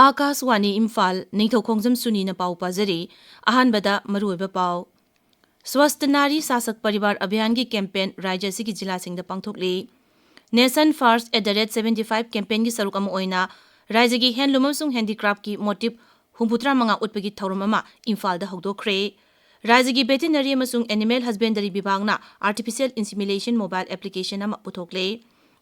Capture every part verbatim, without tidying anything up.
ꯑꯥꯀꯥꯁꯋꯥꯅꯤ ꯏꯝꯐꯥꯜ, ꯅꯤꯡꯊꯧ ꯈꯣꯡꯖꯝ ꯁꯨꯅꯤꯅ ꯄꯥꯎ ꯄꯥꯖꯔꯤ꯫ ꯑꯍꯥꯟꯕꯗ ꯃꯔꯨꯑꯣꯏꯕ ꯄꯥꯎ꯫ ꯁ꯭ꯋꯁꯊ ꯅꯥꯔꯤ ꯁꯥꯁꯛ ꯄꯔꯤꯕꯥꯔ ꯑꯚꯤꯌꯥꯟꯒꯤ ꯀꯦꯝꯄꯦꯟ ꯔꯥꯖ꯭ꯌ ꯑꯁꯤꯒꯤ ꯖꯤꯂꯥꯁꯤꯡꯗ ꯄꯥꯡꯊꯣꯛꯂꯤ꯫ Nation First at the rate seventy five campaign ꯒꯤ ꯁꯔꯨꯛ ꯑꯃ ꯑꯣꯏꯅ ꯔꯥꯖ꯭ꯌꯒꯤ handloom ꯑꯃꯁꯨꯡ handicraft ꯀꯤ motive ꯍꯨꯝꯐꯨꯇꯔꯥ ꯃꯉꯥ ꯎꯠꯄꯒꯤ ꯊꯧꯔꯝ ꯑꯃ ꯏꯝꯐꯥꯜꯗ ꯍꯧꯗꯣꯛꯈ꯭ꯔꯦ꯫ ꯔꯥꯖ꯭ꯌꯒꯤ Veterinary ꯑꯃꯁꯨꯡ Animal Husbandry ꯕꯤꯚꯥꯒꯅ artificial insemination mobile application ꯑꯃ ꯄꯨꯊꯣꯛꯂꯦ꯫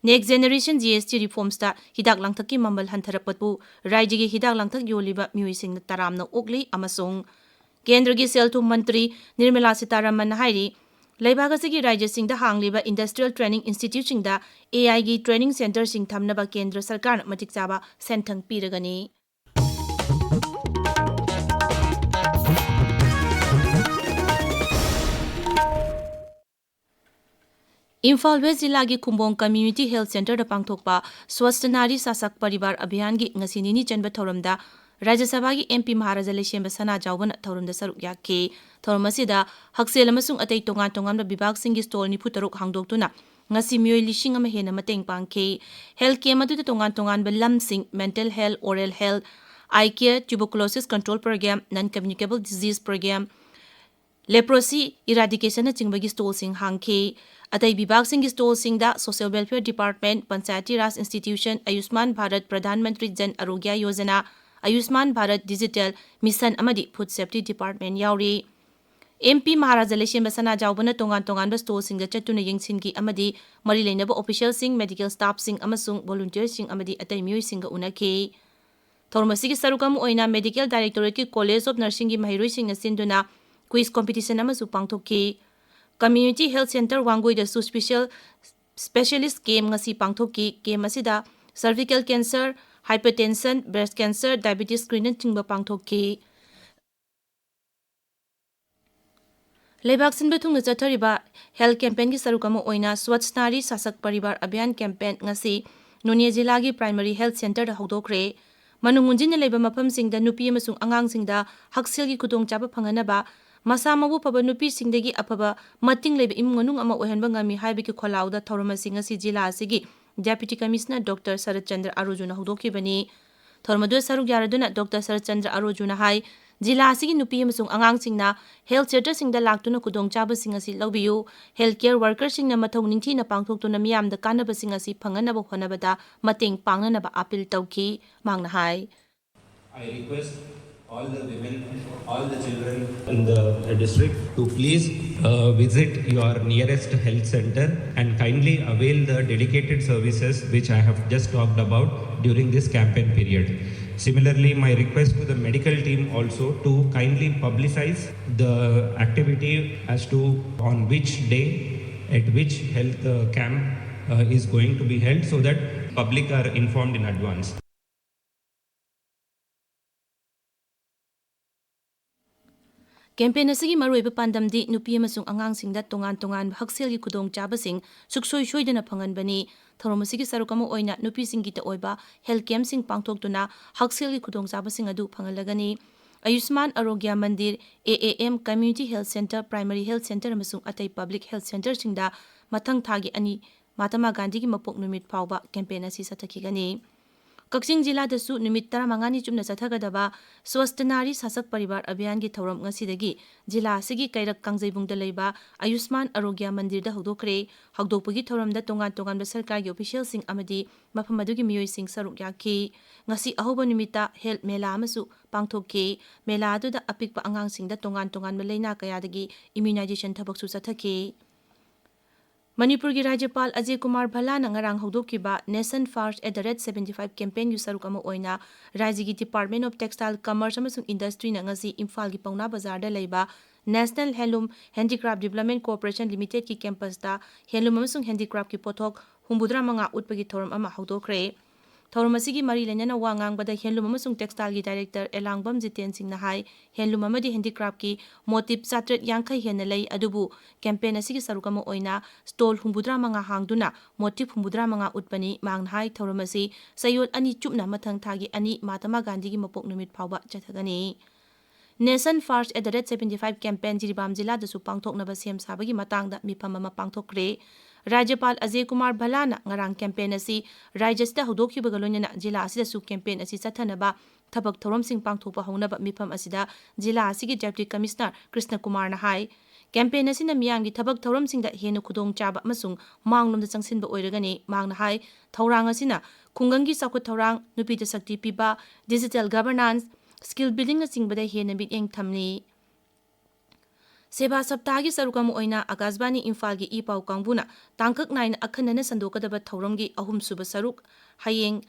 Next Generation G S T reforms ꯇ ꯍꯤꯗꯥꯛ ꯂꯥꯡꯊꯛꯀꯤ ꯃꯃꯜ ꯍꯟꯊꯔꯛꯄꯕꯨ ꯔꯥꯖ꯭ꯌꯒꯤ ꯍꯤꯗꯥꯛ ꯂꯥꯡꯊꯛ ꯌꯣꯜꯂꯤꯕ ꯃꯤꯑꯣꯏꯁꯤꯡꯅ ꯇꯔꯥꯝꯅ ꯑꯣꯛꯂꯤ ꯑꯃꯁꯨꯡ ꯀꯦꯟꯗ꯭ꯔꯒꯤ ꯁꯦꯜ ꯊꯨꯝ ꯃꯟꯇ꯭ꯔꯤ ꯅꯤꯔꯃꯂꯥ ꯁꯤꯇꯥꯔꯥꯃꯟꯅ ꯍꯥꯏꯔꯤ, ꯂꯩꯕꯥꯛ ꯑꯁꯤꯒꯤ ꯔꯥꯖ꯭ꯌꯁꯤꯡꯗ ꯍꯥꯡꯂꯤꯕ industrial training institute ꯁꯤꯡꯗ A I ꯒꯤ training centre ꯁꯤꯡ ꯊꯝꯅꯕ ꯀꯦꯟꯗ꯭ꯔ ꯁꯔꯀꯥꯔꯅ ꯃꯇꯤꯛ ꯆꯥꯕ ꯁꯦꯟꯊꯪ ꯄꯤꯔꯒꯅꯤ꯫ ꯏꯝꯐꯥꯜ ꯋꯦꯁ ꯖꯤꯂꯥꯒꯤ ꯈꯨꯝꯕꯣꯡ Community Health Centre ꯗ ꯄꯥꯡꯊꯣꯛꯄ ꯁ꯭ꯋꯁꯊ ꯅꯥꯔꯤ ꯁꯥꯁꯛ ꯄꯔꯤꯕꯥꯔ ꯑꯚꯤꯌꯥꯟꯒꯤ ꯉꯁꯤ ꯅꯤꯅꯤ ꯆꯟꯕ ꯊꯧꯔꯝꯗ ꯔꯥꯖ꯭ꯌ ꯁꯚꯥꯒꯤ M P ꯃꯍꯥꯔꯥꯖꯥ ꯂꯩꯁꯦꯝꯕ ꯁꯅꯥꯖꯥꯎꯕꯅ ꯊꯧꯔꯝꯗ ꯁꯔꯨꯛ ꯌꯥꯈꯤ꯫ ꯊꯧꯔꯝ ꯑꯁꯤꯗ ꯍꯛꯁꯦꯜ ꯑꯃꯁꯨꯡ ꯑꯇꯩ ꯇꯣꯉꯥꯟ ꯇꯣꯉꯥꯟꯕ ꯕꯤꯚꯥꯒꯁꯤꯡꯒꯤ stall ꯅꯤꯐꯨ ꯇꯔꯨꯛ ꯍꯥꯡꯗꯣꯛꯇꯨꯅ ꯉꯁꯤ ꯃꯤꯑꯣꯏ ꯂꯤꯁꯤꯡ ꯑꯃ ꯍꯦꯟꯅ ꯃꯇꯦꯡ ꯄꯥꯡꯈꯤ꯫ Health camp ꯑꯗꯨꯗ ꯇꯣꯉꯥꯟ ꯇꯣꯉꯥꯟꯕ ꯂꯝꯁꯤꯡ, mental health, oral health, eye care, tuberculosis control program, non communicable disease program, leprosy eradication ꯅꯆꯤꯡꯕꯒꯤ stall ꯁꯤꯡ ꯍꯥꯡꯈꯤ꯫ ꯑꯇꯩ ꯕꯤꯚꯥꯒꯁꯤꯡꯒꯤ stall ꯁꯤꯡꯗ Social Welfare Department, Panchayati Raj Institution, Ayushman Bharat, Pradhan Mantri Jan Arogya Yojana, Ayushman Bharat Digital Mission ꯑꯃꯗꯤ Food Safety Department ꯌꯥꯎꯔꯤ꯫ M P Maharaja ꯂꯩꯁꯦꯝꯕ ꯁꯅꯥꯖꯥꯎꯕꯅ ꯇꯣꯉꯥꯟ ꯇꯣꯉꯥꯟꯕ stall ꯁꯤꯡꯗ ꯆꯠꯇꯨꯅ ꯌꯦꯡꯁꯤꯟꯈꯤ ꯑꯃꯗꯤ ꯃꯔꯤ ꯂꯩꯅꯕ official ꯁꯤꯡ, medical staff ꯁꯤꯡ ꯑꯃꯁꯨꯡ volunteer ꯁꯤꯡ ꯑꯃꯗꯤ ꯑꯇꯩ ꯃꯤꯑꯣꯏꯁꯤꯡꯒ ꯎꯅꯈꯤ꯫ ꯊꯧꯔꯝ ꯑꯁꯤꯒꯤ ꯁꯔꯨꯛ ꯑꯃ ꯑꯣꯏꯅ Medical Directorate ꯀꯤ College of Nursing ꯒꯤ ꯃꯍꯩꯔꯣꯏꯁꯤꯡꯅ ꯁꯤꯟꯗꯨꯅ quiz competition ꯑꯃꯁꯨ ꯄꯥꯡꯊꯣꯛꯈꯤ꯫ Community Health Centre ꯋꯥꯡꯒꯣꯏꯗꯁꯨ special, specialist camp ꯉꯁꯤ ꯄꯥꯡꯊꯣꯛꯈꯤ꯫ Camp ꯑꯁꯤꯗ cervical cancer, hypertension, breast cancer, diabetes screening ꯅꯆꯤꯡꯕ ꯄꯥꯡꯊꯣꯛꯈꯤ꯫ ꯂꯩꯕꯥꯛ ꯁꯤꯟꯕ ꯊꯨꯡꯅ ꯆꯠꯊꯔꯤꯕ health campaign ꯒꯤ ꯁꯔꯨꯛ ꯑꯃ ꯑꯣꯏꯅ ꯁ꯭ꯋꯁꯊ ꯅꯥꯔꯤ ꯁꯥꯁꯛ ꯄꯔꯤꯕꯥꯔ ꯑꯚꯤꯌꯥꯟ campaign ꯉꯁꯤ ꯅꯣꯅꯦ ꯖꯤꯂꯥꯒꯤ Primary Health Centre ꯗ ꯍꯧꯗꯣꯛꯈ꯭ꯔꯦ꯫ ꯃꯅꯨꯡ ꯍꯨꯟꯖꯤꯟꯅ ꯂꯩꯕ ꯃꯐꯝꯁꯤꯡꯗ ꯅꯨꯄꯤ ꯑꯃꯁꯨꯡ ꯑꯉꯥꯡꯁꯤꯡꯗ ꯍꯛꯁꯦꯜꯒꯤ ꯈꯨꯗꯣꯡꯆꯥꯕ ꯐꯪꯍꯟꯅꯕ, ꯃꯁꯥ ꯃꯎ ꯐꯕ ꯅꯨꯄꯤꯁꯤꯡꯗꯒꯤ ꯑꯐꯕ ꯃꯇꯤꯡ ꯂꯩꯕ ꯏꯃꯨꯡ ꯃꯅꯨꯡ ꯑꯃ ꯑꯣꯏꯍꯟꯕ ꯉꯝꯃꯤ ꯍꯥꯏꯕꯒꯤ ꯈꯣꯜꯂꯥꯎꯗ ꯊꯧꯔꯝ ꯑꯁꯤ ꯉꯁꯤ ꯖꯤꯂꯥ ꯑꯁꯤꯒꯤ Deputy Commissioner Doctor ꯁꯔꯠ ꯆꯟꯗ꯭ꯔ ꯑꯥꯔꯨꯖꯨꯅ ꯍꯧꯗꯣꯛꯈꯤꯕꯅꯤ꯫ ꯊꯧꯔꯝ ꯑꯗꯨꯗ ꯁꯔꯨꯛ ꯌꯥꯔꯗꯨꯅ ꯗꯣꯛꯇꯔ ꯁꯔꯠꯆꯟꯗ꯭ꯔ ꯑꯔꯣꯖꯨꯅ ꯍꯥꯏ, ꯖꯤꯂꯥ ꯑꯁꯤꯒꯤ ꯅꯨꯄꯤ ꯑꯃꯁꯨꯡ ꯑꯉꯥꯡꯁꯤꯡꯅ ꯍꯦꯜꯊ ꯁꯦꯟꯇꯔꯁꯤꯡꯗ ꯂꯥꯛꯇꯨꯅ ꯈꯨꯗꯣꯡꯆꯥꯕꯁꯤꯡ ꯑꯁꯤ ꯂꯧꯕꯤꯌꯨ꯫ ꯍꯦꯜꯊ ꯀꯦꯌꯔ ꯋꯥꯔꯀꯔꯁꯤꯡꯅ ꯃꯊꯧ ꯅꯤꯡꯊꯤꯅ ꯄꯥꯡꯊꯣꯛꯇꯨꯅ ꯃꯤꯌꯥꯝꯗ ꯀꯥꯟꯅꯕꯁꯤꯡ ꯑꯁꯤ ꯐꯪꯅꯅꯕ ꯍꯣꯠꯅꯕꯗ ꯃꯇꯦꯡ ꯄꯥꯡꯅꯅꯕ ꯑꯥꯄꯤꯜ ꯇꯧꯈꯤ꯫ ꯃꯍꯥꯛꯅ ꯍꯥꯏ꯫ I request all the women, all the children in the district to please uh, visit your nearest health center and kindly avail the dedicated services which I have just talked about during this campaign period. Similarly, my request to the medical team also to kindly publicize the activity as to on which day, at which health uh, camp uh, is going to be held, so that public are informed in advance. Campaign ꯑꯁꯤꯒꯤ ꯃꯔꯨꯑꯣꯏꯕ ꯄꯥꯟꯗꯝꯗꯤ ꯅꯨꯄꯤ ꯑꯃꯁꯨꯡ ꯑꯉꯥꯡꯁꯤꯡꯗ ꯇꯣꯉꯥꯟ ꯇꯣꯉꯥꯟꯕ ꯍꯛꯁꯦꯜꯒꯤ ꯈꯨꯗꯣꯡꯆꯥꯕꯁꯤꯡ ꯁꯨꯛꯁꯣꯏ ꯁꯣꯏꯗꯅ ꯐꯪꯍꯟꯕꯅꯤ꯫ ꯊꯧꯔꯝ ꯑꯁꯤꯒꯤ ꯁꯔꯨꯛ ꯑꯃ ꯑꯣꯏꯅ ꯅꯨꯄꯤꯁꯤꯡꯒꯤꯇ ꯑꯣꯏꯕ ꯍꯦꯜꯊ ꯀꯦꯝꯞꯁꯤꯡ ꯄꯥꯡꯊꯣꯛꯇꯨꯅ ꯍꯛꯁꯦꯜꯒꯤ ꯈꯨꯗꯣꯡꯆꯥꯕꯁꯤꯡ ꯑꯗꯨ ꯐꯪꯍꯜꯂꯒꯅꯤ꯫ Ayushman Arogya Mandir, A A M, community health centre, primary health centre ꯑꯃꯁꯨꯡ ꯑꯇꯩ ꯄꯕ꯭ꯂꯤꯛ ꯍꯦꯜꯊ ꯁꯦꯟꯇꯔꯁꯤꯡꯗ ꯃꯊꯪ ꯊꯥꯒꯤ ꯑꯅꯤ ꯃꯍꯥꯇꯃꯥ ꯒꯥꯟꯙꯤꯒꯤ ꯃꯄꯣꯛ ꯅꯨꯃꯤꯠ ꯐꯥꯎꯕ ꯀꯦꯝꯄꯦꯟ ꯑꯁꯤ ꯆꯠꯊꯈꯤꯒꯅꯤ꯫ ꯀꯛꯆꯤꯡ ꯖꯤꯂꯥꯗꯁꯨ ꯅꯨꯃꯤꯠ ꯇꯔꯥꯃꯉꯥꯅꯤ ꯆꯨꯞꯅ ꯆꯠꯊꯒꯗꯕ ꯁ꯭ꯋꯁꯊ ꯅꯥꯔꯤ ꯁꯥꯁꯛ ꯄꯔꯤꯕꯥꯔ ꯑꯚꯤꯌꯥꯟꯒꯤ ꯊꯧꯔꯝ ꯉꯁꯤꯗꯒꯤ ꯖꯤꯂꯥ ꯑꯁꯤꯒꯤ ꯀꯩꯔꯛ ꯀꯥꯡꯖꯩꯕꯨꯡꯗ ꯂꯩꯕ ꯑꯌꯨꯁꯃꯥꯟ ꯑꯥꯔꯣꯒ꯭ꯌ ꯃꯟꯗꯤꯔꯗ ꯍꯧꯗꯣꯛꯈ꯭ꯔꯦ꯫ ꯍꯧꯗꯣꯛꯄꯒꯤ ꯊꯧꯔꯝꯗ ꯇꯣꯉꯥꯟ ꯇꯣꯉꯥꯟꯕ ꯁꯔꯀꯥꯔꯒꯤ ꯑꯣꯐꯤꯁꯤꯌꯦꯜꯁꯤꯡ ꯑꯃꯗꯤ ꯃꯐꯝ ꯑꯗꯨꯒꯤ ꯃꯤꯑꯣꯏꯁꯤꯡ ꯁꯔꯨꯛ ꯌꯥꯈꯤ꯫ ꯉꯁꯤ ꯑꯍꯧꯕ ꯅꯨꯃꯤꯠꯇ ꯍꯦꯜꯊ ꯃꯦꯂꯥ ꯑꯃꯁꯨ ꯄꯥꯡꯊꯣꯛꯈꯤ꯫ ꯃꯦꯂꯥ ꯑꯗꯨꯗ ꯑꯄꯤꯛꯄ ꯑꯉꯥꯡꯁꯤꯡꯗ ꯇꯣꯉꯥꯟ ꯇꯣꯉꯥꯟꯕ ꯂꯩꯅꯥ ꯀꯌꯥꯗꯒꯤ ꯏꯝꯃ꯭ꯌꯨꯅꯥꯏꯖꯦꯁꯟ ꯊꯕꯛꯁꯨ ꯆꯠꯊꯈꯤ꯫ ꯃꯅꯤꯄꯨꯔꯒꯤ ꯔꯥꯖ꯭ꯌꯄꯥꯜ ꯑꯖꯌ ꯀꯨꯃꯥꯔ ꯚꯜꯂꯥꯅ ꯉꯔꯥꯡ ꯍꯧꯗꯣꯛꯈꯤꯕ Nation First at the rate seventy five campaignꯒꯤ ꯁꯔꯨꯛ ꯑꯃ ꯑꯣꯏꯅ ꯔꯥꯖ꯭ꯌꯒꯤ Department of Textile, Commerce ꯑꯃꯁꯨꯡ Industryꯅ ꯉꯁꯤ ꯏꯝꯐꯥꯜꯒꯤ ꯄꯥꯎꯅꯥ ꯕꯖꯥꯔꯗ ꯂꯩꯕ National Handloom Handicraft Development Corporation Limitedꯀꯤ campusꯇ handloom ꯑꯃꯁꯨꯡ handicraftꯀꯤ ꯄꯣꯠꯊꯣꯛ ꯍꯨꯝꯐꯨꯇꯔꯥ ꯃꯉꯥ ꯎꯠꯄꯒꯤ ꯊꯧꯔꯝ ꯑꯃ ꯍꯧꯗꯣꯛꯈ꯭ꯔꯦ꯫ ꯊꯧꯔꯝ ꯑꯁꯤꯒꯤ ꯃꯔꯤ ꯂꯩꯅꯅ ꯋꯥ ꯉꯥꯡꯕꯗ handloom ꯑꯃꯁꯨꯡ textileꯒꯤ director ꯑꯦꯂꯥꯡꯕꯝ ꯖꯤꯇꯦꯟ ꯁꯤꯡꯅ ꯍꯥꯏ, handloom ꯑꯃꯗꯤ handicraftꯀꯤ motif ꯆꯥꯇ꯭ꯔꯦꯠ ꯌꯥꯡꯈꯩ ꯍꯦꯟꯅ ꯂꯩ, ꯑꯗꯨꯕꯨ campaign ꯑꯁꯤꯒꯤ ꯁꯔꯨꯛ ꯑꯃ ꯑꯣꯏꯅ stall ꯍꯨꯝꯐꯨꯇꯔꯥ ꯃꯉꯥ ꯍꯥꯡꯗꯨꯅ motif ꯍꯨꯝꯐꯨꯇꯔꯥ ꯃꯉꯥ ꯎꯠꯄꯅꯤ꯫ ꯃꯍꯥꯛꯅ ꯍꯥꯏ, ꯊꯧꯔꯝ ꯑꯁꯤ ꯆꯌꯣꯜ ꯑꯅꯤ ꯆꯨꯞꯅ ꯃꯊꯪ ꯊꯥꯒꯤ ꯑꯅꯤ ꯃꯍꯥꯇꯃꯥ ꯒꯥꯟꯙꯤꯒꯤ ꯃꯄꯣꯛ ꯅꯨꯃꯤꯠ ꯐꯥꯎꯕ ꯆꯠꯊꯒꯅꯤ꯫ Nation First at the rate seventy five campaign Jiribam ꯖꯤꯂꯥꯗꯁꯨ ꯄꯥꯡꯊꯣꯛꯅꯕ ꯁꯦꯝ ꯁꯥꯕꯒꯤ ꯃꯇꯥꯡꯗ ꯃꯤꯐꯝ ꯑꯃ ꯄꯥꯡꯊꯣꯛꯈ꯭ꯔꯦ꯫ ꯔꯥꯖ꯭ꯌꯄꯥꯜ ꯑꯖꯌ ꯀꯨꯃꯥꯔ ꯚꯜꯂꯥꯅ ꯉꯔꯥꯡ campaign ꯑꯁꯤ ꯔꯥꯖ꯭ꯌ ꯑꯁꯤꯗ ꯍꯧꯗꯣꯛꯈꯤꯕꯒ ꯂꯣꯏꯅꯅ ꯖꯤꯂꯥ ꯑꯁꯤꯗꯁꯨ campaign ꯑꯁꯤ ꯆꯠꯊꯅꯕ ꯊꯕꯛ ꯊꯧꯔꯝꯁꯤꯡ ꯄꯥꯡꯊꯣꯛꯄ ꯍꯧꯅꯕ ꯃꯤꯐꯝ ꯑꯁꯤꯗ ꯖꯤꯂꯥ ꯑꯁꯤꯒꯤ Deputy Commissioner ꯀ꯭ꯔꯤꯁꯅ ꯀꯨꯃꯥꯔꯅ ꯍꯥꯏ꯫ Campaign ꯑꯁꯤꯅ ꯃꯤꯌꯥꯝꯒꯤ ꯊꯕꯛ ꯊꯧꯔꯝꯁꯤꯡꯗ ꯍꯦꯟꯅ ꯈꯨꯗꯣꯡꯆꯥꯕ ꯑꯃꯁꯨꯡ ꯃꯥꯡꯂꯣꯝꯗ ꯆꯪꯁꯤꯟꯕ ꯑꯣꯏꯔꯒꯅꯤ꯫ ꯃꯍꯥꯛꯅ ꯍꯥꯏ, ꯊꯧꯔꯥꯡ ꯑꯁꯤꯅ ꯈꯨꯡꯒꯪꯒꯤ ꯆꯥꯎꯈꯠ ꯊꯧꯔꯥꯡ, ꯅꯨꯄꯤꯗ ꯁꯛꯇꯤ ꯄꯤꯕ, digital governance, skill buildingꯅꯆꯤꯡꯕꯗ ꯍꯦꯟꯅ ꯃꯤꯠꯌꯦꯡ ꯊꯝꯂꯤ꯫ ꯁꯦꯕꯥ ꯁꯞꯇꯥꯒꯤ ꯁꯔꯨꯛ ꯑꯃ ꯑꯣꯏꯅ ꯑꯀꯥꯁꯕꯥꯅꯤ ꯏꯝꯐꯥꯜꯒꯤ ꯏ ꯄꯥꯎ ꯀꯥꯡꯕꯨꯅ ꯇꯥꯡꯀꯛ ꯅꯥꯏꯅ ꯑꯈꯟꯅꯅ ꯁꯟꯗꯣꯛꯀꯗꯕ ꯊꯧꯔꯝꯒꯤ ꯑꯍꯨꯝꯁꯨꯕ ꯁꯔꯨꯛ ꯍꯌꯦꯡ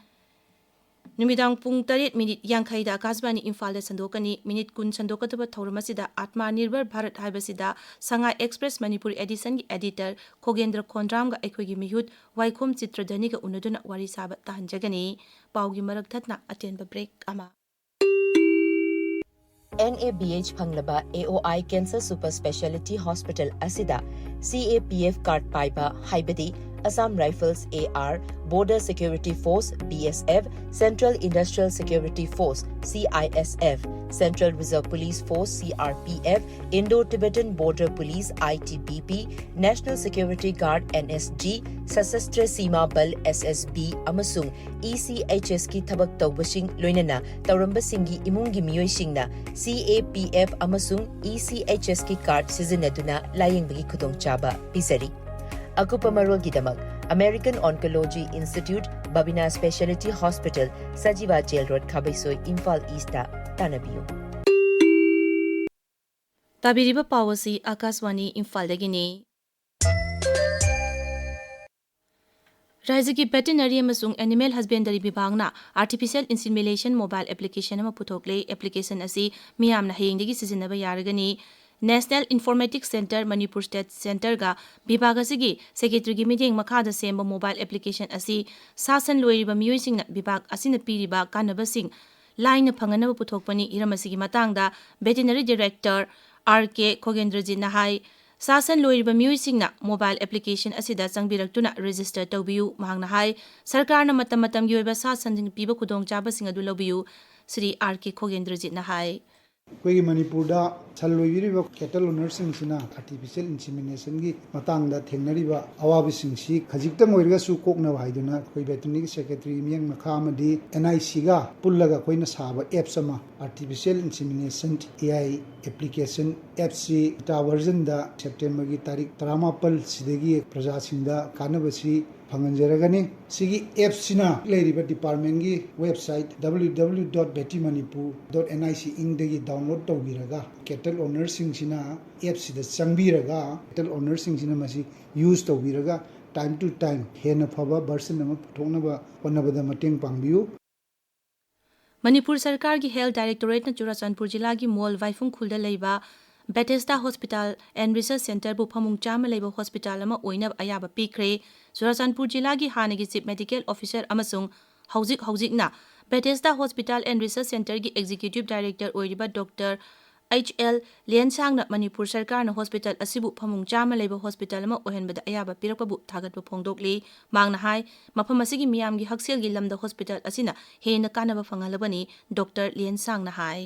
ꯅꯨꯃꯤꯗꯥꯡ ꯄꯨꯡ ꯇꯔꯦꯠ ꯃꯤꯅꯤꯠ ꯌꯥꯡꯈꯩꯗ ꯑꯀꯥꯁꯕꯥꯅꯤ ꯏꯝꯐꯥꯜꯗ ꯁꯟꯗꯣꯛꯀꯅꯤ꯫ ꯃꯤꯅꯤꯠ ꯀꯨꯟ ꯁꯟꯗꯣꯛꯀꯗꯕ ꯊꯧꯔꯝ ꯑꯁꯤꯗ ꯑꯥꯠꯃꯥ ꯅꯤꯔꯚꯔ ꯚꯥꯔꯠ ꯍꯥꯏꯕꯁꯤꯗ ꯁꯉꯥꯏ Express ꯃꯅꯤꯄꯨꯔ editionꯒꯤ editor ꯈꯣꯒꯦꯟꯗ꯭ꯔ ꯈꯣꯟꯗ꯭ꯔꯥꯝꯒ ꯑꯩꯈꯣꯏꯒꯤ ꯃꯤꯍꯨꯠ ꯋꯥꯏꯈꯣꯝ ꯆꯤꯇ꯭ꯔꯙꯅꯤꯒ ꯎꯅꯗꯨꯅ ꯋꯥꯔꯤ ꯁꯥꯕ ꯇꯥꯍꯟꯖꯒꯅꯤ꯫ ꯄꯥꯎꯒꯤ ꯃꯔꯛ ꯊꯠꯅ ꯑꯇꯦꯟꯕ break ꯑꯃ꯫ NABH ꯐꯪꯂꯕ AOI Cancer Super Speciality Hospital ꯑꯁꯤꯗ CAPF card ꯄꯥꯏꯕ, ꯍꯥꯏꯕꯗꯤ Assam Rifles, AR, Border Security Force, BSF, Central Industrial Security Force, CISF, Central Reserve Police Force, CRPF, Indo-Tibetan Border Police, ITBP, National Security Guard, NSG, Sashastra Seema Bal, SSB, ꯑꯃꯁꯨꯡ ECHSꯀꯤ ꯊꯕꯛ ꯇꯧꯕꯁꯤꯡ, ꯂꯣꯏꯅꯅ ꯇꯧꯔꯝꯕꯁꯤꯡꯒꯤ ꯏꯃꯨꯡꯒꯤ ꯃꯤꯑꯣꯏꯁꯤꯡꯅ CAPF ꯑꯃꯁꯨꯡ ECHSꯀꯤ card ꯁꯤꯖꯤꯟꯅꯗꯨꯅ ꯂꯥꯌꯦꯡꯕꯒꯤ ꯈꯨꯗꯣꯡꯆꯥꯕ ꯄꯤꯖꯔꯤ꯫ ꯑꯀꯨꯞꯄ ꯃꯔꯣꯜꯒꯤꯗꯃꯛ American Oncology Institute, Babina Speciality Hospital, Sajiwa Jail Road, ꯈꯥꯕꯩꯁꯣꯏ, Imphal Eastꯇ ꯇꯥꯟꯅꯕꯤꯌꯨ꯫ ꯇꯥꯕꯤꯔꯤꯕ ꯄꯥꯎ ꯑꯁꯤ ꯑꯀꯥꯁꯕꯥꯅꯤ ꯏꯝꯐꯥꯜꯗꯒꯤꯅꯤ꯫ ꯔꯥꯖ꯭ꯌꯒꯤ Veterinary ꯑꯃꯁꯨꯡ Animal Husbandry ꯕꯤꯚꯥꯒꯅ Artificial Insemination Mobile Application ꯑꯃ ꯄꯨꯊꯣꯛꯂꯦ꯫ Application ꯑꯁꯤ ꯃꯤꯌꯥꯝꯅ ꯍꯌꯦꯡꯗꯒꯤ ꯁꯤꯖꯤꯟꯅꯕ ꯌꯥꯔꯒꯅꯤ꯫ National Informatics Centre, Manipur State Centreꯒ ꯕꯤꯚꯥꯒ ꯑꯁꯤꯒꯤ Secretaryꯒꯤ ꯃꯤꯠꯌꯦꯡ ꯃꯈꯥꯗ ꯁꯦꯝꯕ mobile application ꯑꯁꯤ ꯁꯥ ꯁꯟ ꯂꯣꯏꯔꯤꯕ ꯃꯤꯑꯣꯏꯁꯤꯡꯅ ꯕꯤꯚꯥꯒ ꯑꯁꯤꯅ ꯄꯤꯔꯤꯕ ꯀꯥꯟꯅꯕꯁꯤꯡ ꯂꯥꯏꯅ ꯐꯪꯍꯟꯅꯕ ꯄꯨꯊꯣꯛꯄꯅꯤ꯫ ꯍꯤꯔꯝ ꯑꯁꯤꯒꯤ ꯃꯇꯥꯡꯗ Veterinary Director R K ꯈꯣꯒꯦꯟꯗ꯭ꯔꯖꯤꯠꯅ ꯍꯥꯏ, ꯁꯥ ꯁꯟ ꯂꯣꯏꯔꯤꯕ ꯃꯤꯑꯣꯏꯁꯤꯡꯅ mobile application ꯑꯁꯤꯗ ꯆꯪꯕꯤꯔꯛꯇꯨꯅ register ꯇꯧꯕꯤꯌꯨ꯫ ꯃꯍꯥꯛꯅ ꯍꯥꯏ, ꯁꯔꯀꯥꯔꯅ ꯃꯇꯝ ꯃꯇꯝꯒꯤ ꯑꯣꯏꯕ ꯁꯥ ꯁꯟꯁꯤꯡ ꯄꯤꯕ ꯈꯨꯗꯣꯡꯆꯥꯕꯁꯤꯡ ꯑꯗꯨ ꯂꯧꯕꯤꯌꯨ꯫ ꯁ꯭ꯔꯤ R K ꯈꯣꯒꯦꯟꯗ꯭ꯔꯖꯤꯠꯅ ꯍꯥꯏ꯫ ꯑꯩꯈꯣꯏꯒꯤ ꯃꯅꯤꯄꯨꯔꯗ ꯁꯟ ꯂꯣꯏꯕꯤꯔꯤꯕ ꯀꯦꯇꯜ ꯑꯣꯅꯔꯁꯤꯡꯁꯤꯅ ꯑꯥꯔꯇꯤꯐꯤꯁꯤꯌꯦꯜ ꯏꯟꯁꯤꯃꯤꯅꯦꯁꯟꯒꯤ ꯃꯇꯥꯡꯗ ꯊꯦꯡꯅꯔꯤꯕ ꯑꯋꯥꯕꯁꯤꯡꯁꯤ ꯈꯖꯤꯛꯇꯪ ꯑꯣꯏꯔꯒꯁꯨ ꯀꯣꯛꯅꯕ ꯍꯥꯏꯗꯨꯅ ꯑꯩꯈꯣꯏ ꯚꯦꯇꯔꯤꯅꯔꯤ ꯁꯦꯀ꯭ꯔꯦꯇꯔꯤ ꯃꯤꯠꯌꯦꯡ ꯃꯈꯥ ꯑꯃꯗꯤ ꯑꯦꯟ ꯑꯥꯏ ꯁꯤꯒ ꯄꯨꯜꯂꯒ ꯑꯩꯈꯣꯏꯅ ꯁꯥꯕ ꯑꯦꯞꯁ ꯑꯃ, artificial insemination, A I application ꯑꯦꯞꯁꯤ ꯕꯤꯇꯥ ꯚꯔꯖꯟꯗ ꯁꯦꯞꯇꯦꯝꯕꯔꯒꯤ ꯇꯥꯔꯤꯛ ꯇꯔꯥꯃꯥꯄꯜ ꯁꯤꯗꯒꯤ ꯄ꯭ꯔꯖꯥꯁꯤꯡꯗ ꯀꯥꯟꯅꯕꯁꯤ ꯐꯪꯍꯟꯖꯔꯒꯅꯤ꯫ ꯁꯤꯒꯤ ꯑꯦꯞꯁꯤꯅ ꯂꯩꯔꯤꯕ ꯗꯤꯄꯥꯔꯠꯃꯦꯟꯒꯤ website W W W dot betty manipur dot N I C inc ꯗꯒꯤ ꯗꯥꯎꯟꯂꯣꯗ ꯇꯧꯕꯤꯔꯒ, ꯀꯦꯇꯜ ꯑꯣꯅꯔꯁꯤꯡꯁꯤꯅ ꯑꯦꯞꯁꯤꯗ ꯆꯪꯕꯤꯔꯒ, ꯀꯦꯇꯜ ꯑꯣꯅꯔꯁꯤꯡꯁꯤꯅ ꯃꯁꯤ ꯌꯨꯁ ꯇꯧꯕꯤꯔꯒ, ꯇꯥꯏꯝ ꯇꯨ ꯇꯥꯏꯝ ꯍꯦꯟꯅ ꯐꯕ ꯚꯔꯖꯟ ꯑꯃ ꯄꯨꯊꯣꯛꯅꯕ ꯍꯣꯠꯅꯕꯗ ꯃꯇꯦꯡ ꯄꯥꯡꯕꯤꯌꯨ꯫ ꯃꯅꯤꯄꯨꯔ ꯁꯔꯀꯥꯔꯒꯤ ꯍꯦꯜꯊ ꯗꯥꯏꯔꯦꯛꯇꯣꯔꯦꯠꯅ ꯆꯨꯔꯥꯆꯥꯟꯄꯨꯔ ꯖꯤꯂꯥꯒꯤ ꯃꯣꯜ ꯋꯥꯏꯐꯨꯡ ꯈꯨꯜꯗ ꯂꯩꯕ ꯕꯦꯊꯦꯁꯗꯥ ꯍꯣꯁꯄꯤꯇꯥꯜ ꯑꯦꯟ ꯔꯤꯁꯔꯆ ꯁꯦꯟꯇꯔꯕꯨ ꯐꯃꯨꯡ ꯆꯥꯝꯃ ꯂꯩꯕ ꯍꯣꯁꯄꯤꯇꯥꯜ ꯑꯃ ꯑꯣꯏꯅꯕ ꯑꯌꯥꯕ ꯄꯤꯈ꯭ꯔꯦ꯫ ꯆꯨꯔꯥꯆꯥꯟꯄꯨꯔ ꯖꯤꯂꯥꯒꯤ ꯍꯥꯟꯅꯒꯤ ꯆꯤꯐ ꯃꯦꯗꯤꯀꯦꯜ ꯑꯣꯐꯤꯁꯔ ꯑꯃꯁꯨꯡ ꯍꯧꯖꯤꯛ ꯍꯧꯖꯤꯛꯅ ꯕꯦꯊꯦꯁꯗꯥ ꯍꯣꯁꯄꯤꯇꯥꯜ ꯑꯦꯟ ꯔꯤꯁꯔꯆ ꯁꯦꯟꯇꯔꯒꯤ ꯑꯦꯛꯖꯤꯀ꯭ꯌꯨꯇꯤꯚ ꯗꯥꯏꯔꯦꯛꯇꯔ ꯑꯣꯏꯔꯤꯕ ꯗꯣꯛꯇꯔ ꯑꯩꯆ ꯑꯦꯜ ꯂꯤꯌꯟꯁꯥꯡꯅ ꯃꯅꯤꯄꯨꯔ ꯁꯔꯀꯥꯔꯅ ꯍꯣꯁꯄꯤꯇꯥꯜ ꯑꯁꯤꯕꯨ ꯐꯃꯨꯡ ꯆꯥꯝꯃ ꯂꯩꯕ ꯍꯣꯁꯄꯤꯇꯥꯜ ꯑꯃ ꯑꯣꯏꯍꯟꯕꯗ ꯑꯌꯥꯕ ꯄꯤꯔꯛꯄꯕꯨ ꯊꯥꯒꯠꯄ ꯐꯣꯡꯗꯣꯛꯂꯤ꯫ ꯃꯍꯥꯛꯅ ꯍꯥꯏ, ꯃꯐꯝ ꯑꯁꯤꯒꯤ ꯃꯤꯌꯥꯝꯒꯤ ꯍꯛꯁꯦꯜꯒꯤ ꯂꯝꯗ ꯍꯣꯁꯄꯤꯇꯥꯜ ꯑꯁꯤꯅ ꯍꯦꯟꯅ ꯀꯥꯟꯅꯕ ꯐꯪꯍꯜꯂꯕꯅꯤ, ꯗꯣꯛꯇꯔ ꯂꯤꯌꯟꯁꯥꯡꯅ ꯍꯥꯏ꯫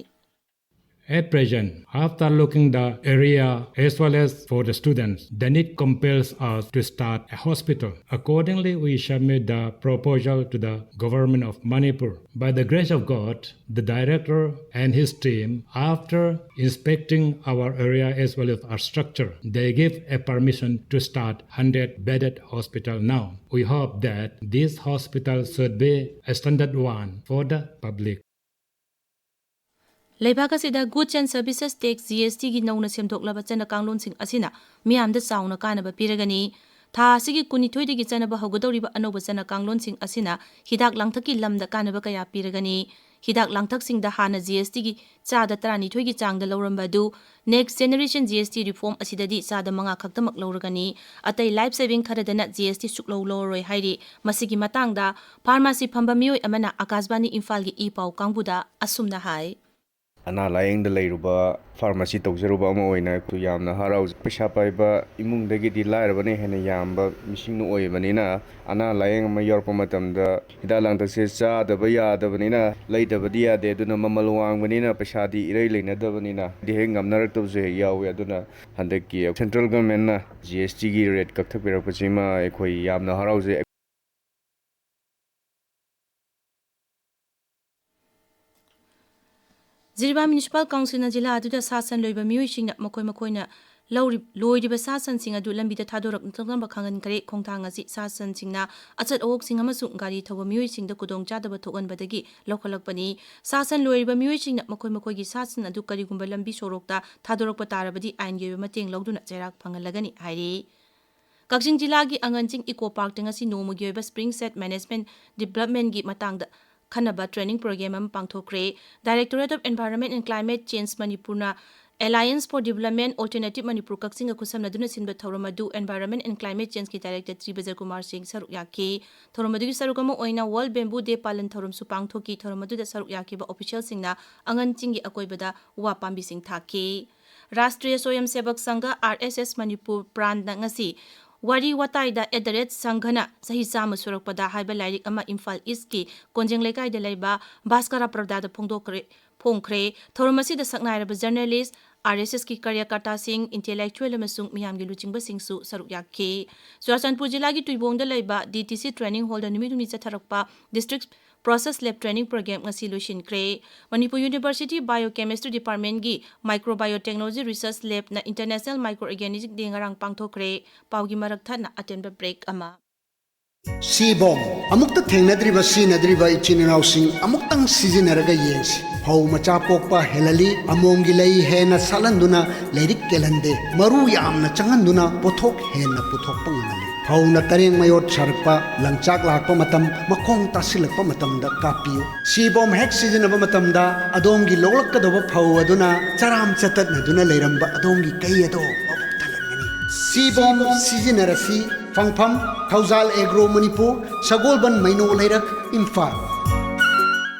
At present, after looking the area as well as for the students, the need compels us to start a hospital. Accordingly, we submit the proposal to the Government of Manipur. By the grace of God, the director and his team, after inspecting our area as well as our structure, they give a permission to start hundred bedded hospital now. We hope that this hospital should be a standard one for the public. ꯂꯩꯕꯥꯛ ꯑꯁꯤꯗ Goods and Services Tax, G S T ꯒꯤ ꯅꯧꯅ ꯁꯦꯝꯗꯣꯛꯂꯕ ꯆꯠꯅ ꯀꯥꯡꯂꯣꯟꯁꯤꯡ ꯑꯁꯤꯅ ꯃꯤꯌꯥꯝꯗ ꯆꯥꯎꯅ ꯀꯥꯟꯅꯕ ꯄꯤꯔꯒꯅꯤ꯫ ꯊꯥ ꯑꯁꯤꯒꯤ ꯀꯨꯟꯅꯤꯊꯣꯏꯗꯒꯤ ꯆꯠꯅꯕ ꯍꯧꯒꯗꯧꯔꯤꯕ ꯑꯅꯧꯕ ꯆꯠꯅ ꯀꯥꯡꯂꯣꯟꯁꯤꯡ ꯑꯁꯤꯅ ꯍꯤꯗꯥꯛ ꯂꯥꯡꯊꯛꯀꯤ ꯂꯝꯗ ꯀꯥꯟꯅꯕ ꯀꯌꯥ ꯄꯤꯔꯒꯅꯤ꯫ ꯍꯤꯗꯥꯛ ꯂꯥꯡꯊꯛꯁꯤꯡꯗ ꯍꯥꯟꯅ G S T ꯒꯤ ꯆꯥꯗ ꯇꯔꯥꯅꯤꯊꯣꯏꯒꯤ ꯆꯥꯡꯗ ꯂꯧꯔꯝꯕ ꯑꯗꯨ Next Generation G S T reform ꯑꯁꯤꯗꯗꯤ ꯆꯥꯗ ꯃꯉꯥ ꯈꯛꯇꯃꯛ ꯂꯧꯔꯒꯅꯤ꯫ ꯑꯇꯩ life saving ꯈꯔꯗꯅ G S T ꯁꯨꯛꯂꯧ ꯂꯧꯔꯔꯣꯏ ꯍꯥꯏꯔꯤ꯫ ꯃꯁꯤꯒꯤ ꯃꯇꯥꯡꯗ ꯐꯥꯔꯃꯥꯁꯤ ꯐꯝꯕ ꯃꯤꯑꯣꯏ ꯑꯃꯅ ꯑꯀꯥꯁꯕꯥꯅꯤ ꯏꯝꯐꯥꯜꯒꯤ ꯏ ꯄꯥꯎ ꯀꯥꯡꯕꯨꯗ ꯑꯁꯨꯝꯅ ꯍꯥꯏ꯫ ꯑꯅꯥ ꯂꯥꯌꯦꯡꯗ ꯂꯩꯔꯨꯕ, ꯐꯥꯔꯃꯥꯁꯤ ꯇꯧꯖꯔꯨꯕ ꯑꯃ ꯑꯣꯏꯅ ꯑꯩꯈꯣꯏ ꯌꯥꯝꯅ ꯍꯔꯥꯎꯖꯩ꯫ ꯄꯩꯁꯥ ꯄꯥꯏꯕ ꯏꯃꯨꯡꯗꯒꯤꯗꯤ ꯂꯥꯏꯔꯕꯅ ꯍꯦꯟꯅ ꯌꯥꯝꯕ ꯃꯤꯁꯤꯡꯅ ꯑꯣꯏꯕꯅꯤꯅ, ꯑꯅꯥ ꯂꯥꯌꯦꯡ ꯑꯃ ꯌꯥꯎꯔꯛꯄ ꯃꯇꯝꯗ ꯍꯤꯗꯥꯛ ꯂꯥꯡꯊꯛꯁꯦ ꯆꯥꯗꯕ ꯌꯥꯗꯕꯅꯤꯅ, ꯂꯩꯗꯕꯗꯤ ꯌꯥꯗꯦ꯫ ꯑꯗꯨꯅ ꯃꯃꯜ ꯋꯥꯡꯕꯅꯤꯅ ꯄꯩꯁꯥꯗꯤ ꯏꯔꯩ ꯂꯩꯅꯗꯕꯅꯤꯅ ꯍꯦꯛ ꯉꯝꯅꯔꯛꯇꯕꯁꯨ ꯍꯦꯛ ꯌꯥꯎꯋꯤ꯫ ꯑꯗꯨꯅ ꯍꯟꯗꯛꯀꯤ central governmentꯅ G S Tꯒꯤ rate ꯀꯛꯊꯠꯄꯤꯔꯛꯄꯁꯤꯃ ꯑꯩꯈꯣꯏ ꯌꯥꯝꯅ ꯍꯔꯥꯎꯖꯩ꯫ ꯖꯤꯔꯤꯕꯥꯝ Municipal Councilꯅ ꯖꯤꯂꯥ ꯑꯗꯨꯗ ꯁꯥ ꯁꯟ ꯂꯣꯏꯕ ꯃꯤꯑꯣꯏꯁꯤꯡꯅ ꯃꯈꯣꯏ ꯃꯈꯣꯏꯅ ꯂꯧꯔꯤ-, ꯂꯣꯏꯔꯤꯕ ꯁꯥ ꯁꯟꯁꯤꯡ ꯑꯗꯨ ꯂꯝꯕꯤꯗ ꯊꯥꯗꯣꯔꯛꯅꯕ ꯈꯪꯍꯟꯈ꯭ꯔꯦ꯫ ꯈꯣꯡꯊꯥꯡ ꯑꯁꯤ ꯁꯥ ꯁꯟꯁꯤꯡꯅ ꯑꯆꯠ ꯑꯋꯣꯛꯁꯤꯡ ꯑꯃꯁꯨꯡ ꯒꯥꯔꯤ ꯊꯧꯕ ꯃꯤꯑꯣꯏꯁꯤꯡꯗ ꯈꯨꯗꯣꯡꯆꯥꯗꯕ ꯊꯣꯛꯍꯟꯕꯗꯒꯤ ꯂꯧꯈꯠꯂꯛꯄꯅꯤ꯫ ꯁꯥ ꯁꯟ ꯂꯣꯏꯔꯤꯕ ꯃꯤꯑꯣꯏꯁꯤꯡꯅ ꯃꯈꯣꯏ ꯃꯈꯣꯏꯒꯤ ꯁꯥ ꯁꯟ ꯑꯗꯨ ꯀꯔꯤꯒꯨꯝꯕ ꯂꯝꯕꯤ ꯁꯣꯔꯣꯛꯇ ꯊꯥꯗꯣꯔꯛꯄ ꯇꯥꯔꯕꯗꯤ ꯑꯥꯏꯟꯒꯤ ꯑꯣꯏꯕ ꯃꯇꯦꯡ ꯂꯧꯗꯨꯅ ꯆꯩꯔꯥꯛ ꯐꯪꯍꯜꯂꯒꯅꯤ ꯍꯥꯏꯔꯤ꯫ ꯀꯛꯆꯤꯡ ꯖꯤꯂꯥꯒꯤ ꯑꯉꯟꯁꯤꯡ Eco Parkꯇ ꯉꯁꯤ ꯅꯣꯡꯃꯒꯤ ꯑꯣꯏꯕ Spring Set Management Developmentꯀꯤ ꯃꯇꯥꯡꯗ ꯈꯟꯅꯕ training program ꯑꯃ ꯄꯥꯡꯊꯣꯛꯈ꯭ꯔꯦ꯫ Directorate of Environment and Climate Change ꯃꯅꯤꯄꯨꯔꯅ Alliance for Development Alternative Manipur ꯀꯛꯆꯤꯡꯒ ꯈꯨꯠꯁꯝꯅꯗꯨꯅ ꯁꯤꯟꯕ ꯊꯧꯔꯝ ꯑꯗꯨ Environment and Climate Changeꯀꯤ Director ꯇ꯭ꯔꯤ ꯕꯖꯔ ꯀꯨꯃꯥꯔ ꯁꯤꯡ ꯁꯔꯨꯛ ꯌꯥꯈꯤ꯫ ꯊꯧꯔꯝ ꯑꯗꯨꯒꯤ ꯁꯔꯨꯛ ꯑꯃ ꯑꯣꯏꯅ World Bamboo Day ꯄꯥꯂꯟ ꯊꯧꯔꯝꯁꯨ ꯄꯥꯡꯊꯣꯛꯈꯤ꯫ ꯊꯧꯔꯝ ꯑꯗꯨꯗ ꯁꯔꯨꯛ ꯌꯥꯈꯤꯕ officialꯁꯤꯡꯅ ꯑꯉꯟꯁꯤꯡꯒꯤ ꯑꯀꯣꯏꯕꯗ ꯎ ꯋꯥ ꯄꯥꯝꯕꯤꯁꯤꯡ ꯊꯥꯈꯤ꯫ ꯔꯥꯁꯇ꯭ꯔꯤꯌ ꯁ꯭ꯋꯌꯝ ꯁꯦꯕꯛ ꯁꯪꯘ, R S S ꯃꯅꯤꯄꯨꯔ ꯄ꯭ꯔꯥꯟꯅ ꯉꯁꯤ ꯋꯥꯔꯤ ꯋꯥꯇꯥꯏꯗ At the Rate ꯁꯪꯘꯅ ꯆꯍꯤ ꯆꯥꯝꯃ ꯁꯨꯔꯛꯄꯗ ꯍꯥꯏꯕ ꯂꯥꯏꯔꯤꯛ ꯑꯃ ꯏꯝꯐꯥꯜ ꯏꯁꯀꯤ ꯀꯣꯟꯖꯦꯡ ꯂꯩꯀꯥꯏꯗ ꯂꯩꯕ ꯚꯥꯁꯀꯔ ꯄ꯭ꯔꯚꯨꯗꯥꯗ ꯐꯣꯡꯗꯣꯛꯈ꯭ꯔꯦ, ꯐꯣꯡꯈ꯭ꯔꯦ꯫ ꯊꯧꯔꯝ ꯑꯁꯤꯗ ꯁꯛꯅꯥꯏꯔꯕ journalist, R S Sꯀꯤ ꯀꯥꯔꯌꯀꯔꯇꯥꯁꯤꯡ, intellectual ꯑꯃꯁꯨꯡ ꯃꯤꯌꯥꯝꯒꯤ ꯂꯨꯆꯤꯡꯕꯁꯤꯡꯁꯨ ꯁꯔꯨꯛ ꯌꯥꯈꯤ꯫ ꯆꯨꯔꯥꯆꯥꯟꯄꯨꯔ ꯖꯤꯂꯥꯒꯤ ꯇꯨꯏꯕꯣꯡꯗ ꯂꯩꯕ D T C training hallꯗ ꯅꯨꯃꯤꯠ ꯍꯨꯝꯅꯤ ꯆꯠꯊꯔꯛꯄ District Process Lab Training Program ꯉꯁꯤ ꯂꯣꯏꯁꯤꯟꯈ꯭ꯔꯦ꯫ Manipur University Biochemistry Departmentꯀꯤ Microbiotechnology Research Labꯅ International Microorganism Day ꯉꯔꯥꯡ ꯄꯥꯡꯊꯣꯛꯈ꯭ꯔꯦ꯫ ꯄꯥꯎꯒꯤ ꯃꯔꯛ ꯊꯠꯅ ꯑꯇꯦꯟꯕ break ꯑꯃ꯫ ꯁꯤꯕꯣꯝ, ꯑꯃꯨꯛꯇ ꯊꯦꯡꯅꯗ꯭ꯔꯤꯕ ꯁꯤꯖꯤꯟꯅꯗ꯭ꯔꯤꯕ ꯏꯆꯤꯟ ꯏꯅꯥꯎꯁꯤꯡ ꯑꯃꯨꯛꯇꯪ ꯁꯤꯖꯤꯟꯅꯔꯒ ꯌꯦꯡꯁꯤ꯫ ꯐꯧ ꯃꯆꯥ ꯄꯣꯛꯄ ꯍꯦꯜꯍꯜꯂꯤ, ꯑꯃꯣꯝꯒꯤ ꯂꯩ ꯍꯦꯟꯅ ꯁꯥꯠꯍꯟꯗꯨꯅ ꯂꯩꯔꯤꯛ ꯀꯦꯜꯍꯟꯗꯦ, ꯃꯔꯨ ꯌꯥꯝꯅ ꯆꯪꯍꯟꯗꯨꯅ ꯄꯣꯠꯊꯣꯛ ꯍꯦꯟꯅ ꯄꯨꯊꯣꯛꯄ ꯉꯝꯍꯜꯂꯤ꯫ ꯐꯧꯅ ꯇꯔꯦꯡ ꯃꯌꯣꯠ ꯁꯥꯔꯛꯄ, ꯂꯪꯆꯥꯛ ꯂꯥꯛꯄ ꯃꯇꯝ, ꯃꯈꯣꯡ ꯇꯥꯁꯤꯜꯂꯛꯄ ꯃꯇꯝꯗ ꯀꯥꯞꯄꯤꯌꯨ꯫ ꯁꯤꯕꯣꯝ ꯍꯦꯛ ꯁꯤꯖꯤꯟꯅꯕ ꯃꯇꯝꯗ ꯑꯗꯣꯝꯒꯤ ꯂꯣꯛꯂꯛꯀꯗꯧꯕ ꯐꯧ ꯑꯗꯨꯅ ꯆꯔꯥꯝ ꯆꯇꯠꯅꯗꯨꯅ ꯂꯩꯔꯝꯕ ꯑꯗꯣꯝꯒꯤ ꯀꯩ ꯑꯗꯣ ꯃꯕꯨꯛ ꯊꯜꯍꯟꯒꯅꯤ꯫ ꯁꯤꯕꯣꯝ ꯁꯤꯖꯤꯟꯅꯔꯁꯤ꯫ ꯐꯪꯐꯝ, ꯊꯧꯖꯥꯜ ꯑꯦꯒ꯭ꯔꯣ ꯃꯅꯤꯄꯨꯔ, ꯁꯒꯣꯜꯕꯟ ꯃꯩꯅꯣ ꯂꯩꯔꯛ, ꯏꯝꯐꯥꯜ꯫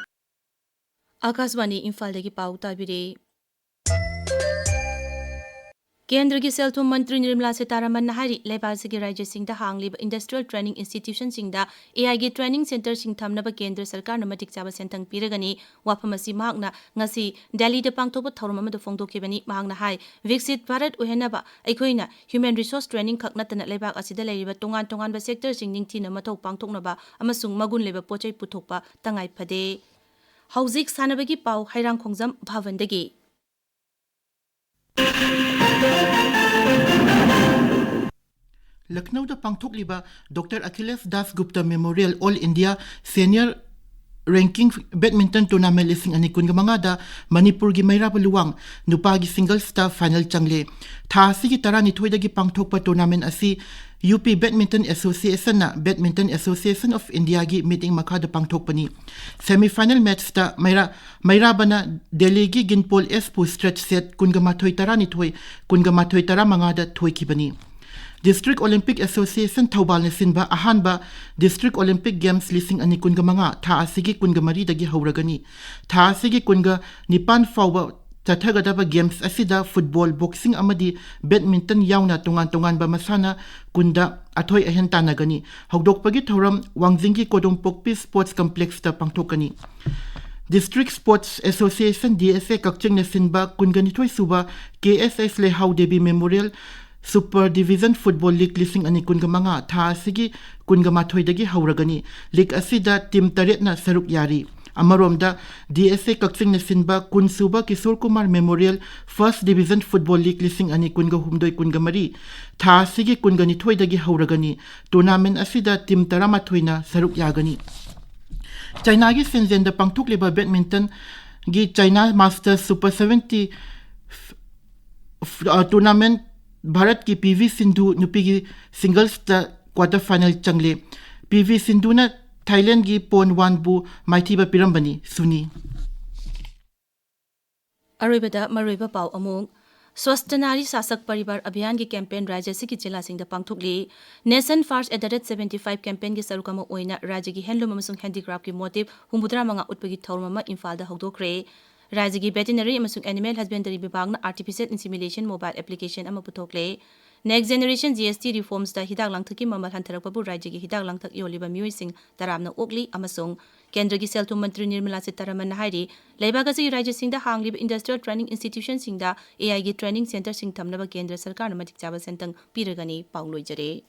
ꯑꯥꯀꯥꯁꯕꯥꯅꯤ ꯏꯝꯐꯥꯜꯗꯒꯤ ꯄꯥꯎ ꯇꯥꯕꯤꯔꯦ꯫ ꯀꯦꯟꯗ꯭ꯔꯒꯤ ꯁꯦꯜ ꯊꯨꯝ ꯃꯟꯇ꯭ꯔꯤ ꯅꯤꯔꯃꯂꯥ ꯁꯤꯇꯥꯔꯥꯃꯟꯅ ꯍꯥꯏꯔꯤ, ꯂꯩꯕꯥꯛ ꯑꯁꯤꯒꯤ ꯔꯥꯖ꯭ꯌꯁꯤꯡꯗ ꯍꯥꯡꯂꯤꯕ industrial training institutionꯁꯤꯡꯗ A Iꯒꯤ training centreꯁꯤꯡ ꯊꯝꯅꯕ ꯀꯦꯟꯗ꯭ꯔ ꯁꯔꯀꯥꯔꯅ ꯃꯇꯤꯛ ꯆꯥꯕ ꯁꯦꯟꯊꯪ ꯄꯤꯔꯒꯅꯤ꯫ ꯋꯥꯐꯝ ꯑꯁꯤ ꯃꯍꯥꯛꯅ ꯉꯁꯤ ꯗꯦꯜꯂꯤꯗ ꯄꯥꯡꯊꯣꯛꯄ ꯊꯧꯔꯝ ꯑꯃꯗ ꯐꯣꯡꯗꯣꯛꯈꯤꯕꯅꯤ꯫ ꯃꯍꯥꯛꯅ ꯍꯥꯏ, ꯕꯤꯛꯁꯤꯠ ꯚꯥꯔꯠ ꯑꯣꯏꯍꯟꯅꯕ ꯑꯩꯈꯣꯏꯅ human resource training ꯈꯛ ꯅꯠꯇꯅ ꯂꯩꯕꯥꯛ ꯑꯁꯤꯗ ꯂꯩꯔꯤꯕ ꯇꯣꯉꯥꯟ ꯇꯣꯉꯥꯟꯕ sectorꯁꯤꯡ ꯅꯤꯡꯊꯤꯅ ꯃꯊꯧ ꯄꯥꯡꯊꯣꯛꯅꯕ ꯑꯃꯁꯨꯡ ꯃꯒꯨꯟ ꯂꯩꯕ ꯄꯣꯠ ꯆꯩ ꯄꯨꯊꯣꯛꯄ ꯇꯉꯥꯏ ꯐꯗꯦ꯫ ꯍꯧꯖꯤꯛ ꯁꯥꯟꯅꯕꯒꯤ ꯄꯥꯎ, ꯍꯩꯔꯥꯡꯈꯣꯡꯖꯝ ꯚꯕꯟꯗꯒꯤ꯫ ꯂꯈꯅꯧꯗ ꯄꯥꯡꯊꯣꯛꯂꯤꯕ doctor Akhilesh Das Gupta Memorial All India Senior Ranking Badminton Tournament ꯂꯤꯁꯤꯡ ꯑꯅꯤ ꯀꯨꯟꯒ ꯃꯉꯥꯗ ꯃꯅꯤꯄꯨꯔꯒꯤ ꯃꯩꯔꯥꯕ ꯂꯨꯋꯥꯡ ꯅꯨꯄꯥꯒꯤ singlesꯇ final ꯆꯪꯂꯦ꯫ ꯊꯥ ꯑꯁꯤꯒꯤ ꯇꯔꯥꯅꯤꯊꯣꯏꯗꯒꯤ ꯄꯥꯡꯊꯣꯛꯄ tournament ꯑꯁꯤ U P Badminton Associationꯅ Badminton Association of Indiaꯒꯤ ꯃꯤꯠꯌꯦꯡ ꯃꯈꯥꯗ ꯄꯥꯡꯊꯣꯛꯄꯅꯤ꯫ Semi final matchꯇ ꯃꯩꯔꯥ ꯃꯩꯔꯥꯕꯅ ꯗꯦꯜꯂꯤꯒꯤ ꯒꯤꯟꯄꯣꯜ ꯑꯦꯁꯄꯨ straight set ꯀꯨꯟꯒ ꯃꯥꯊꯣꯏ ꯇꯔꯥꯅꯤꯊꯣꯏ, ꯀꯨꯟꯒ ꯃꯥꯊꯣꯏ ꯇꯔꯥꯃꯉꯥꯗ ꯊꯣꯏꯈꯤꯕꯅꯤ꯫ District Olympic Association ꯊꯧꯕꯥꯜꯅ ꯁꯤꯟꯕ ꯑꯍꯥꯟꯕ District Olympic Games ꯂꯤꯁꯤꯡ ꯑꯅꯤ ꯀꯨꯟꯒ ꯃꯉꯥ ꯊꯥ ꯑꯁꯤꯒꯤ ꯀꯨꯟꯒ ꯃꯔꯤꯗꯒꯤ ꯍꯧꯔꯒꯅꯤ꯫ ꯊꯥ ꯑꯁꯤꯒꯤ ꯀꯨꯟꯒ ꯅꯤꯄꯥꯟ ꯐꯥꯎꯕ ꯆꯠꯊꯒꯗꯕ games ꯑꯁꯤꯗ football, boxing ꯑꯃꯗꯤ badminton ꯌꯥꯎꯅ ꯇꯣꯉꯥꯟ ꯇꯣꯉꯥꯟꯕ ꯃꯁꯥꯟꯅ ꯀꯨꯟꯗ ꯑꯊꯣꯏ ꯑꯍꯦꯟ ꯇꯥꯟꯅꯒꯅꯤ꯫ ꯍꯧꯗꯣꯛꯄꯒꯤ ꯊꯧꯔꯝ ꯋꯥꯡꯖꯤꯡꯒꯤ ꯀꯣꯗꯣꯝꯄꯣꯛꯄꯤ Sports Complexꯇ ꯄꯥꯡꯊꯣꯛꯀꯅꯤ꯫ District Sports Association, D S A, ꯀꯛꯆꯤꯡꯅ ꯁꯤꯟꯕ ꯀꯨꯟꯒ ꯅꯤꯊꯣꯏ ꯁꯨꯕ K S S ꯂꯩꯍꯥꯎ Devi Memorial Super Division Football League ꯂꯤꯁꯤꯡ ꯑꯅꯤ ꯀꯨꯟꯒ ꯃꯉꯥ ꯊꯥ ꯑꯁꯤꯒꯤ ꯀꯨꯟꯒ ꯃꯥꯊꯣꯏꯗꯒꯤ ꯍꯧꯔꯒꯅꯤ꯫ League ꯑꯁꯤꯗ team ꯇꯔꯦꯠꯅ ꯁꯔꯨꯛ ꯌꯥꯔꯤ꯫ ꯑꯃꯔꯣꯝꯗ, D S A ꯀꯛꯆꯤꯡꯅ ꯁꯤꯟꯕ ꯀꯨꯟ ꯁꯨꯕ Kishore Kumar Memorial First Division Football League ꯂꯤꯁꯤꯡ ꯑꯅꯤ ꯀꯨꯟꯒ ꯍꯨꯝꯗꯣꯏ ꯀꯨꯟꯒ ꯃꯔꯤ ꯊꯥ ꯑꯁꯤꯒꯤ ꯀꯨꯟꯒ ꯅꯤꯊꯣꯏꯗꯒꯤ ꯍꯧꯔꯒꯅꯤ꯫ Tournament ꯑꯁꯤꯗ team ꯇꯔꯥꯃꯥꯊꯣꯏꯅ ꯁꯔꯨꯛ ꯌꯥꯒꯅꯤ꯫ ꯆꯥꯏꯅꯥꯒꯤ ꯁꯦꯟꯖꯦꯟꯗ ꯄꯥꯡꯊꯣꯛꯂꯤꯕ badmintonꯒꯤ China Masters Super seventy ꯐ-, ꯐ-, ꯑ, tournament ꯚꯥꯔꯠꯀꯤ P V ꯁꯤꯟꯙꯨ ꯅꯨꯄꯤꯒꯤ singlesꯇ quarter final ꯆꯪꯂꯦ꯫ P V ꯁꯤꯟꯙꯨꯅ ꯊꯥꯏꯂꯦꯟꯗꯒꯤ ꯄꯣꯟ ꯋꯥꯟꯕꯨ ꯃꯥꯏꯊꯤꯕ ꯄꯤꯔꯝꯕꯅꯤ꯫ ꯁꯨꯅꯤ꯫ ꯑꯔꯣꯏꯕꯗ ꯃꯔꯨꯑꯣꯏꯕ ꯄꯥꯎ ꯑꯃꯨꯛ꯫ ꯁ꯭ꯋꯁꯊ ꯅꯥꯔꯤ ꯁꯥꯁꯛ ꯄꯔꯤꯕꯥꯔ ꯑꯚꯤꯌꯥꯟꯒꯤ ꯀꯦꯝꯄꯦꯟ ꯔꯥꯖ꯭ꯌ ꯑꯁꯤꯒꯤ ꯖꯤꯂꯥꯁꯤꯡꯗ ꯄꯥꯡꯊꯣꯛꯂꯤ꯫ Nation First at the rate seventy five ꯀꯦꯝꯄꯦꯟꯒꯤ ꯁꯔꯨꯛ ꯑꯃ ꯑꯣꯏꯅ ꯔꯥꯖ꯭ꯌꯒꯤ ꯍꯦꯟꯂꯨꯝ ꯑꯃꯁꯨꯡ ꯍꯦꯟꯗꯤꯀ꯭ꯔꯥꯐꯀꯤ ꯃꯣꯇꯤꯚ ꯍꯨꯝꯐꯨꯇꯔꯥ ꯃꯉꯥ ꯎꯠꯄꯒꯤ ꯊꯧꯔꯝ ꯑꯃ ꯏꯝꯐꯥꯜꯗ ꯍꯧꯗꯣꯛꯈ꯭ꯔꯦ꯫ ꯔꯥꯖ꯭ꯌꯒꯤ ꯚꯦꯇꯤꯅꯔꯤ ꯑꯃꯁꯨꯡ ꯑꯦꯅꯤꯃꯦꯜ ꯍꯁꯕꯦꯟꯗꯔꯤ ꯕꯤꯚꯥꯒꯅ ꯑꯥꯔꯇꯤꯐꯤꯁꯤꯌꯦꯜ ꯏꯟꯁꯤꯃꯤꯂꯦꯁꯟ ꯃꯣꯕꯥꯏꯜ ꯑꯦꯄ꯭ꯂꯤꯀꯦꯁꯟ ꯑꯃ ꯄꯨꯊꯣꯛꯂꯦ꯫ Next Generation G S T reformsꯇ ꯍꯤꯗꯥꯛ ꯂꯥꯡꯊꯛꯀꯤ ꯃꯃꯜ ꯍꯟꯊꯔꯛꯄꯕꯨ ꯔꯥꯖ꯭ꯌꯒꯤ ꯍꯤꯗꯥꯛ ꯂꯥꯡꯊꯛ ꯌꯣꯜꯂꯤꯕ ꯃꯤꯑꯣꯏꯁꯤꯡ ꯇꯔꯥꯝꯅ ꯑꯣꯛꯂꯤ ꯑꯃꯁꯨꯡ ꯀꯦꯟꯗ꯭ꯔꯒꯤ ꯁꯦꯜ ꯊꯨꯝ ꯃꯟꯇ꯭ꯔꯤ ꯅꯤꯔꯃꯂꯥ ꯁꯤꯇꯥꯔꯥꯃꯟꯅ ꯍꯥꯏꯔꯤ, ꯂꯩꯕꯥꯛ ꯑꯁꯤꯒꯤ ꯔꯥꯖ꯭ꯌꯁꯤꯡꯗ ꯍꯥꯡꯂꯤꯕ industrial training institutionꯁꯤꯡꯗ A I ꯒꯤ training centreꯁꯤꯡ ꯊꯝꯅꯕ ꯀꯦꯟꯗ꯭ꯔ ꯁꯔꯀꯥꯔꯅ ꯃꯇꯤꯛ ꯆꯥꯕ ꯁꯦꯟꯊꯪ ꯄꯤꯔꯒꯅꯤ꯫ ꯄꯥꯎ ꯂꯣꯏꯖꯔꯦ꯫